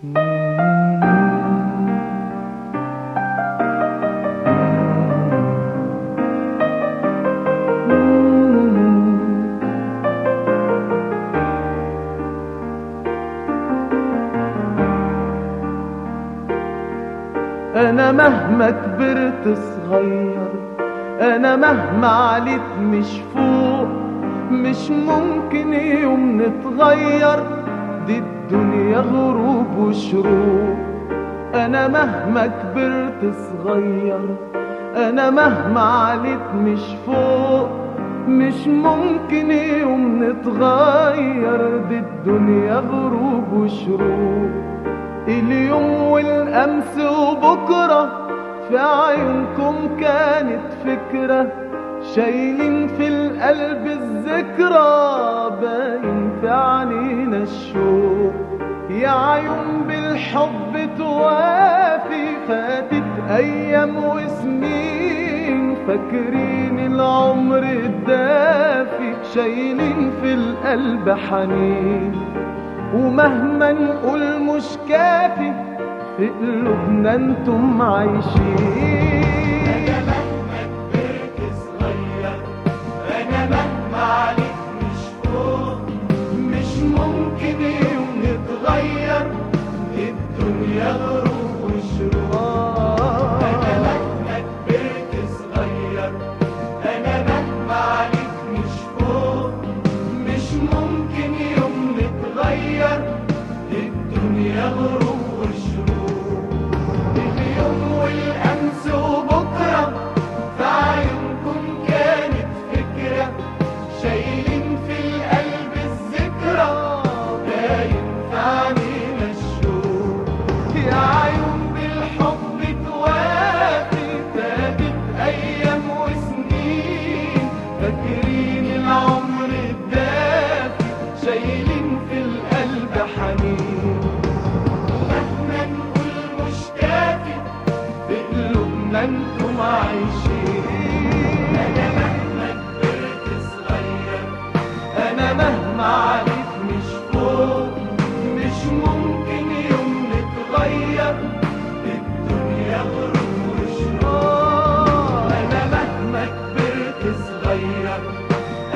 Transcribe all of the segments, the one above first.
أنا مهما كبرت صغير، أنا مهما عليت مش فوق، مش ممكن يوم نتغير، دي الدنيا غروب وشروق. أنا مهما كبرت صغير، أنا مهما عليت مش فوق، مش ممكن يوم نتغير، دي الدنيا غروب وشروق. اليوم والأمس وبكرة في عيونكم كانت فكرة، شايلين في القلب الذكرى، باين في عينينا الشوق. يا عيون بالحب توافي، فاتت أيام وسنين، فاكرين العمر الدافي، شايلين في القلب حنين. ومهما نقول مش كافي، في قلوبنا انتم عايشين. أنا مهما كبرت صغير، أنا مهما عليت مش فوق، مش ممكن يوم نتغير، الدنيا غروب وشروق. أنا مهما كبرت صغير، أنا مهما عليت مش فوق، مش ممكن يوم نتغير، الدنيا غروب وشروق. اليوم والأمس وبكرة في عيونكم كانت فكرة، شايلين في القلب الذكرى، باين في عينينا الشوق. يا عيون بالحب توافي، فاتت أيام وسنين، فاكرين العمر الدافي، شايلين في القلب حنين. ومهما نقول مش كافي، في قلوبنا انتم عايشين. أنا مهما كبرت صغير، أنا مهما عليت مش فوق، مش ممكن يوم نتغير، الدنيا غروب وشروق. أنا مهما كبرت صغير،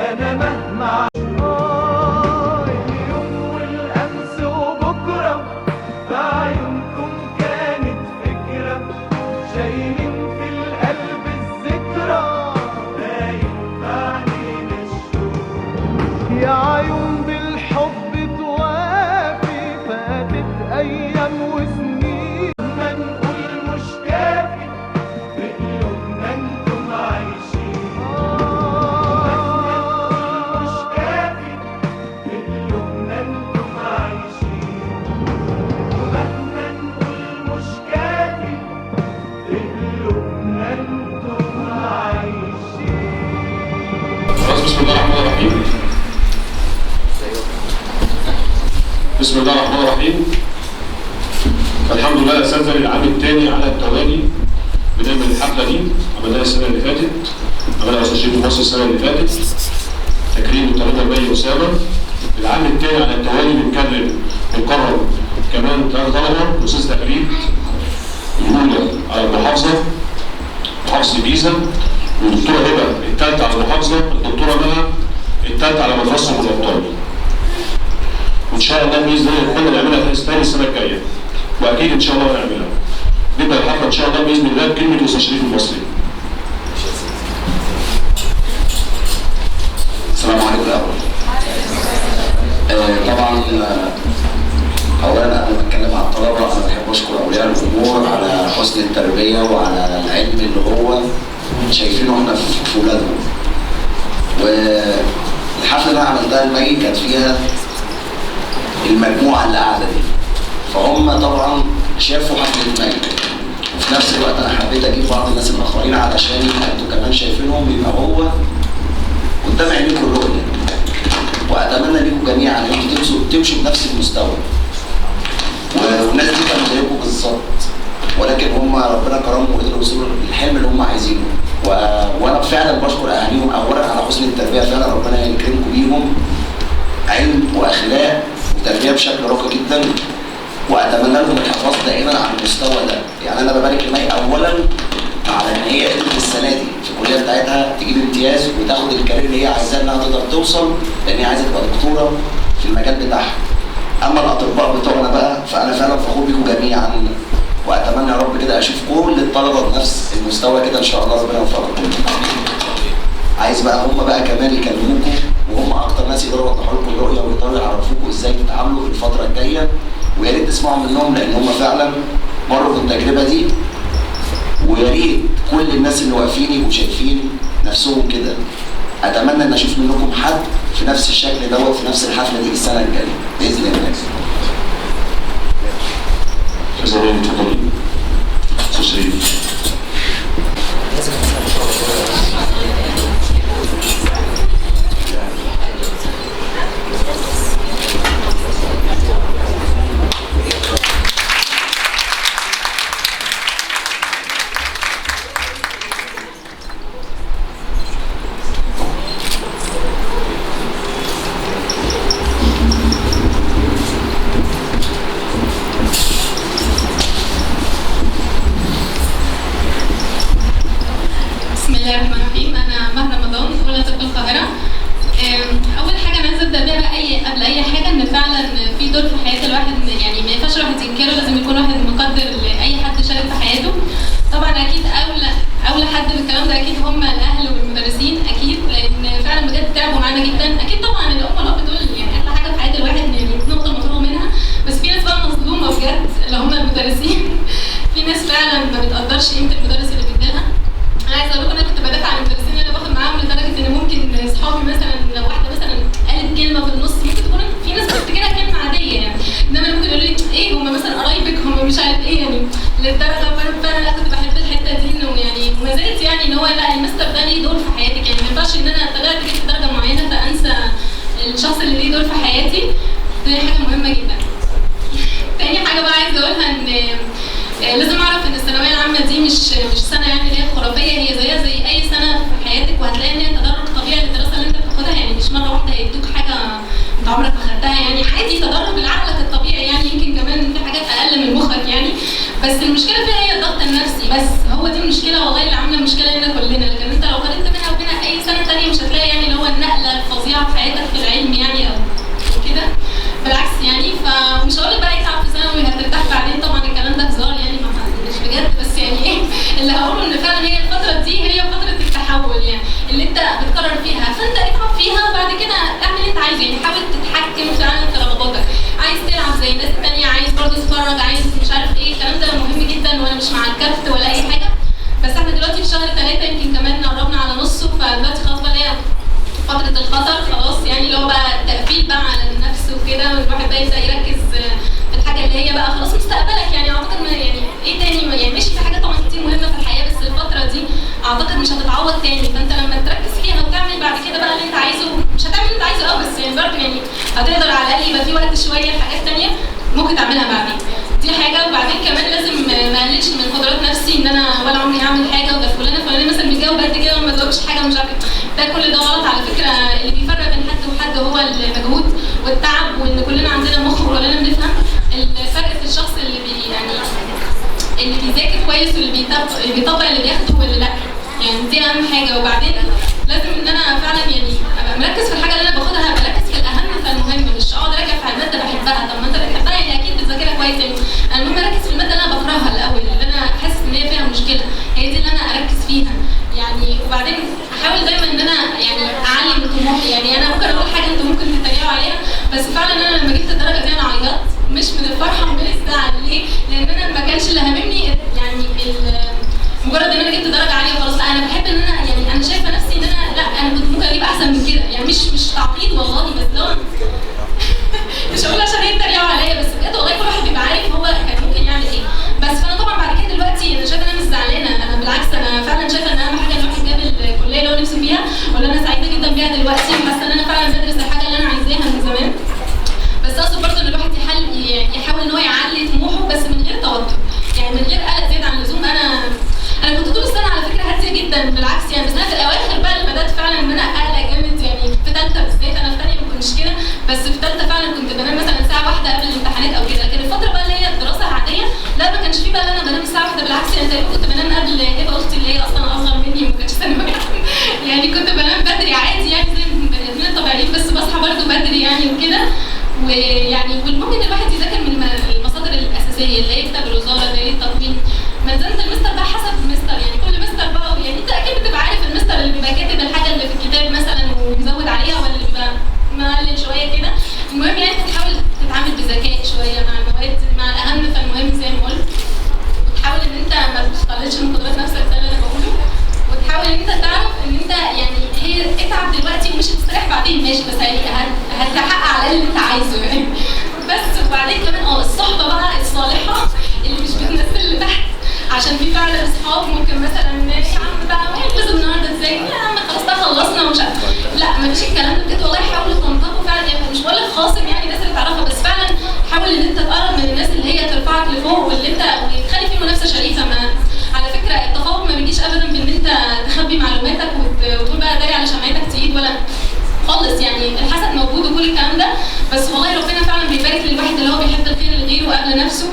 أنا مهما اليوم والأمس وبكرة في عيونكم كانت فكرة، شايلين في القلب الذكرى، باين في عينينا الشوق. يا عيون بالحب توافي، فاتت أيام وسنين، ما نقول مش كافي، في قلوبنا انتم عايشين. مهما نقول مش كافي، في قلوبنا انتم عايشين. ومهما نقول مش كافي، في قلوبنا انتم عايشين. خلاص، بسم الله الرحمن الرحيم. بسم الله الرحمن الرحيم. الحمد لله يا اساتذة، للعام الثاني على التوالي بنعمل الحفلة دي، عملناها السنة اللي فاتت، عملها استاذ شريف مصر السنة اللي فاتت، تكريم الطالبة مي اسامة. العام الثاني على التوالي بنكرم كمان 3 طلبه، استاذ تقليد الاولى على المحافظة، محافظة الجيزة، والدكتورة هبه الثالثة على المحافظة، الدكتورة مها الثالثة على مدرسه الابطال. وان شاء الله باذن الله نتمنى نعملها تاني السنة الجاية، واكيد ان شاء الله هنعملها. نبدا الحفلة ان شاء الله باذن الله بكلمه استاذ شريف المصري. السلام عليكم الأول. طبعا اولا قبل ما اتكلم على الطلبة، انا بحب اشكر اولياء الامور على حسن التربية وعلى العلم اللي هو شايفينه احنا في ولادهم. والحفله اللي انا عملتها المي كانت فيها المجموعة اللي قاعدة دي، فهم طبعا شافوا حفلة مي، وفي نفس الوقت انا حبيت اجيب بعض الناس الاخرين علشان انتوا كمان شايفينهم، يبقى هو قدام عينيكم الرؤية. واتمنى ليكم جميعا ان انتوا تمشوا بنفس المستوى. والناس دي كانوا زيكم بالظبط، ولكن هم ربنا كرمهم وقدروا يوصلوا للحلم اللي هم عايزينه. وانا فعلا بشكر اهاليهم اولا على حسن التربية، فعلا ربنا يكرمكم بيهم، علم واخلاق وتربيه بشكل راقي جدا. واتمنى لهم الحفاظ دائما على المستوى ده. يعني انا ببارك لمي اولا على ان هي قدرت السنة دي في الكلية بتاعتها تجيب امتياز وتاخد ال career اللي هي عايزاه، انها تقدر توصل، لان هي عايزه تبقى دكتورة في المجال بتاعها. اما الاطباء بتوعنا بقى فانا فعلا فخور بيكم جميعا، واتمنى يا رب كده اشوف كل الطلبة بنفس المستوى كده ان شاء الله، ربنا يوفقكم كلكم. عايز بقى هم بقى كمان يكلموكم، وهم اكتر ناس يقدروا يوضحوا لكم الرؤية ويقدروا يعرفوكم ازاي تتعاملوا في الفترة الجاية، ويا ريت تسمعوا منهم لان هم فعلا مروا بالتجربة دي. ويا ريت كل الناس اللي واقفين يبقوا شايفين نفسهم كده. اتمنى ان اشوف منكم حد في نفس الشكل دوت في نفس الحفلة دي السنة الجاية باذن الله. استاذ رامي اتفضلي. استاذ شريف. بسم الله الرحمن الرحيم. انا مها رمضان، اولى طب القاهرة. اول حاجة انا عايزه ابدا بيها بقى قبل اي حاجة، ان فعلا في دور في حياة الواحد يعني ما ينفعش الواحد ينكره، لازم يكون واحد مقدر لاي حد شارك في حياته. طبعا اكيد اولى حد بالكلام ده اكيد هم الاهل والمدرسين، اكيد، لان فعلا بجد تعبوا معانا جدا. اكيد طبعا الام والاب دول يعني احلى حاجة في حياة الواحد، يعني نقطة مفروغ منها. بس في ناس بقى مظلومة بجد اللي هم المدرسين. في ناس فعلا ما بتقدرش قيمة المدرس اللي بيديلها. انا عايزه اقول لكم انا كنت بدافع عن المدرسين اللي انا باخد معاهم، لدرجة ان ممكن اصحابي مثلا لو واحدة مثلا قالت كلمة في النص، ممكن تكون في ناس بتفتكرها كلمة عادية يعني، انما ممكن يقولوا لي ايه هم مثلا قرايبك، هم مش عارف ايه، يعني للدرجة. فانا فعلا كنت بحب الحتة دي، انه يعني وما زلت يعني ان هو لا، المستر ده ليه دور في حياتك، يعني ما ينفعش ان انا طلعت جبت درجه معينة فانسى الشخص اللي ليه دور في حياتي. دي حاجة مهمة جدا. تاني حاجة بقى عايزه اقولها ان لازم اعرف ان الثانوية العامة دي مش سنة يعني اللي هي خرافية، هي زيها زي اي سنة في حياتك، وهتلاقي ان هي تدرج طبيعي للدراسة اللي انت بتاخدها، يعني مش مرة واحدة هيدوك حاجة انت عمرك ما خدتها، يعني عادي تدرج لعقلك الطبيعي، يعني يمكن كمان في حاجات اقل من مخك يعني. بس المشكلة فيها هي الضغط النفسي بس، هو دي المشكلة والله اللي عامله مشكلة لنا كلنا. لكن انت لو قارنت بينها وبين اي سنة ثانية مش هتلاقي يعني اللي هو النقلة الفظيعة في حياتك في العلم يعني او كده، بالعكس يعني. فمش هقول لك بقى اتعب في ثانوي هترتاح بعدين، طبعا الكلام ده هزار يعني، مش بجد، بس يعني ايه اللي هقوله ان فعلا هي الفترة دي هي فترة التحول يعني اللي انت بتقرر فيها، فانت اتعب فيها وبعد كده اعمل اللي انت عايزه، يعني حاول تتحكم فعلا في رغباتك. عايز تلعب زي الناس الثانية، عايز برضه تتفرج، عايز مش عارف ايه، الكلام ده مهم جدا، وانا مش مع الكبت ولا اي حاجة. بس احنا دلوقتي في شهر 3 يمكن كمان قربنا على نصه، فدلوقتي خلاص بقى هي فترة الخطر خلاص، يعني اللي هو بقى التقفيل بقى على النفس وكده، والواحد بقى يبدأ يركز في الحاجة اللي هي بقى خلاص مستقبلك يعني. أعتقد ما يعني إيه تاني يعني، ماشي في حاجة طبعا كتير مهمة في الحياة، بس الفترة دي أعتقد مش هتتعوض تاني. فأنت لما تركز فيها وتعمل بعد كده بقى اللي أنت عايزه، مش هتعمل اللي أنت عايزه أه، بس يعني برضه يعني هتقدر على الأقل يبقى في وقت شوية لحاجات تانية ممكن تعملها بعدين. دي حاجة. وبعدين كمان لازم ما اقللش من قدرات نفسي، ان انا ولا عمري هعمل حاجة، وده فلانه فلانه مثلا بتجاوب قد كده وما تجاوبش حاجة ومش عارفه، ده كل ده غلط على فكرة. اللي بيفرق بين حد وحد هو المجهود والتعب، وان كلنا عندنا مخ وكلنا بنفهم. الفرق في الشخص اللي يعني اللي بيذاكر كويس واللي بيطبق اللي بياخده واللي لا، يعني دي اهم حاجة. وبعدين لازم ان انا فعلا يعني ابقى مركز في الحاجة اللي انا باخدها، بركز في الاهم فالمهم، مش اقعد اراجع في المادة بحبها. طب ما انت بتحبها يعني اكيد بتذاكرها كويس يعني. انا المهم اركز في المادة اللي انا بكرهها الاول، اللي انا حاسس ان هي فيها مشكلة، هي دي اللي انا اركز فيها يعني. وبعدين احاول دايما ان انا يعني اعلي من طموحي، يعني انا ممكن اقول حاجة انتوا ممكن تتريقوا عليها، بس فعلا انا لما جبت الدرجة دي انا عيطت، مش من الفرحة ومن الزعل. ليه؟ لان انا ما كانش اللي هاممني يعني مجرد ان انا جبت درجه عالية وخلاص، لا انا بحب ان انا يعني انا شايفه نفسي ازاي، اللي كتاب الوزارة، دليل التقويم، ملزمة المستر بقى حسب المستر، يعني كل مستر بقى يعني انت اكيد بتبقى عارف المستر اللي بيبقى كاتب الحاجة اللي في الكتاب مثلا ومزود عليها ولا اللي بيبقى مقلل شوية كده. المهم يعني انت تحاول تتعامل بذكاء شوية مع المواد، مع الاهم فالمهم زي ما قلت، وتحاول ان انت ما تقللش من قدرات نفسك، ده اللي انا بقوله، وتحاول ان انت تعرف ان انت يعني هي اتعب دلوقتي ومش هتستريح بعدين، ماشي، بس يعني هتحقق على اللي انت عايزه يعني. بس وبعدين كمان الصحبة بقى الصالحة اللي مش بتنزل اللي تحت، عشان في فعلا اصحاب ممكن مثلا يا عم بقى لازم النهارده تذاكر، يا عم خلاص بقى خلصنا ومش عارف، لا مفيش الكلام ده بجد والله. حاولوا تنطقوا فعلا، يعني مش بقول لك خاصم يعني الناس اللي تعرفها، بس فعلا حاول ان انت تقرب من الناس اللي هي ترفعك لفوق واللي انت وتخلي في منافسه شريفه. ما على فكرة التفوق ما بيجيش ابدا بان انت تخبي معلوماتك وتقول بقى داري على شمعتك تقيد ولا خالص، يعني الحسد موجود وكل الكلام ده، بس والله ربنا فعلا بيبارك للواحد اللي هو بيحب الخير لغيره قبل نفسه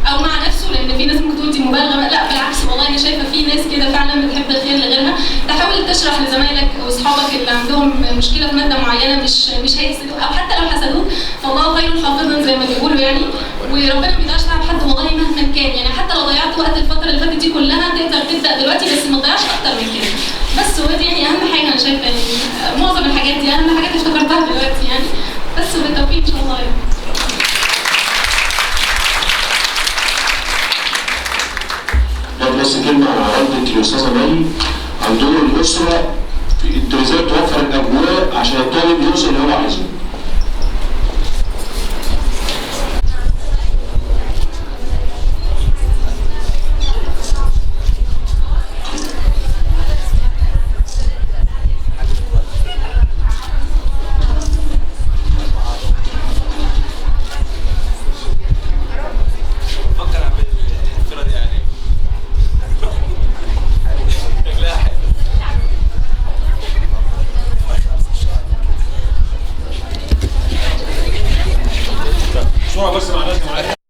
او مع نفسه، لان في ناس ممكن تقول دي مبالغه، لا بالعكس والله انا شايفه في ناس كده فعلا بتحب الخير لغيرها. تحاول تشرح لزمايلك واصحابك اللي عندهم مشكلة في مادة معينة، مش هيحسدوك، او حتى لو حسدوك فالله خير حافظا زي ما بيقولوا يعني، وربنا ما بيضيعش تعب حد والله مهما كان، يعني حتى لو ضيعت وقت الفترة اللي فاتت دي كلها تقدر تبدا دلوقتي، بس ما تضيعش اكتر من كده. بس ودي يعني اهم حاجة انا شايفه، يعني معظم الحاجات دي اهم حاجات افتكرتها دلوقتي يعني، بس وبالتوفيق ان شاء الله يعني. بس كلمة على والدة الأستاذة مي عن دور الأسرة في ازاي توفر الأجواء عشان الطالب يوصل اللي هو عايزه. بس مع ناس معاك.